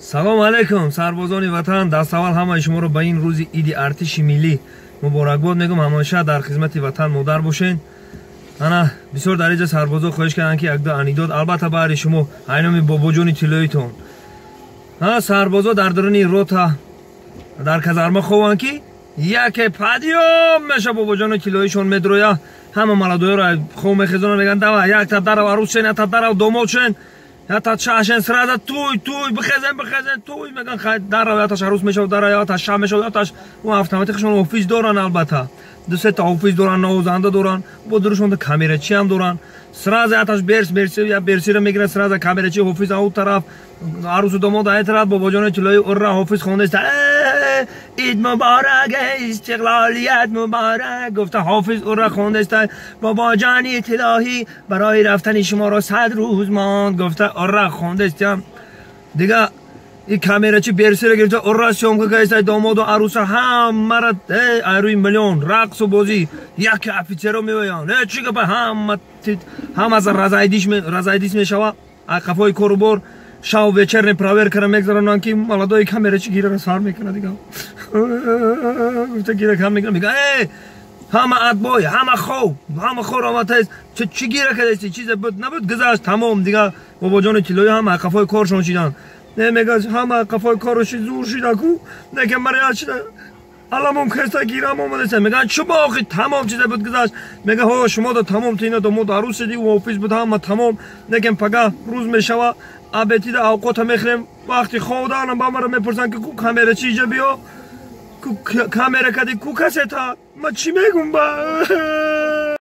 Салом алейкум, сарбозони ватан. Даставвал ҳамаи шуморо ба ин рӯзи иди артиши миллӣ муборакбод мегӯм. Ҳамеша дар хизмати ватан модар бошед. Ана бисёр дар инҷа сарбозо хоҳиш карданд, ки якду анекдот, албатта, баҳри шумо, айноми бобоҷони тиллоитон. Сарбозо дар даруни рота дар казарма хованд, ки яке подъём меша, бобоҷони тиллоишон медроя, ҳама молодоёро хов мехезонанд, мегӯянд: «Давай, якта дарав арӯс шен, якта дарав домод шен, ята шашен, сразу туй туй, бихезен, бихезен, туй», мегӯянд. Хай, дарав яташ арӯс мешавад, дарав яташ ша мешавад, яташ у автоматикашон офис доранд, албатта, ду сета офис доранд, навозанда доранд, бо дурушонда камерачиам доранд. Сразу яташ берс берси я берсиро мегирад, сразу камерачи ҳофиз ау тараф, арӯсу домод ай тараф, бобоҷони тиллои ура ҳофиз хондааст, «Ид муборак, истиқлолият муборак» гуфта, ҳофиз ура хондааст, «Бобоҷони тиллоҳӣ, барои рафтани шуморо 100 рӯз монд» гуфта, ура хондааст. Дига и камерачи берсиро гирифта, ура съёмка кардааст, домоду арӯса ҳамара айрӯи миллион рақсу бозӣ. Яке офицеро меоянд: «Э, чӣ гапа?» Ҳама ҳама разойдись мешава. Қафои кору бор шав вечерний проверкара мегзаронанд, ки молодои камерачи гирара сар мекунад, дига гуфта гира кам мекунад, мега: «Э, ҳама отбой, ҳама хов, ҳама хор омадааст, чӣ гира кардасти? Чизе буд набуд, гузашт, тамом». Дига бобоҷони тиллоӣ ҳама қафои коршон шиданд. Не, мега, ҳама қафои корши зур шида ку, неке марият шида, аламон кеста, гирам омадаста. Меган: «Шумо охи тамом, чизе буд гузашт». Мега: «Ҳо, шумо да тамом, тина домод арӯс шиди, офис буд, ҳама тамом, некем пага рӯз мешава, абетида авқота мехӯрем, вақти ховданам ба мара мепурсанд, ки ку камера чи, иҷа биё, ку камера кади, ку касета, ма чӣ мегум?» Ба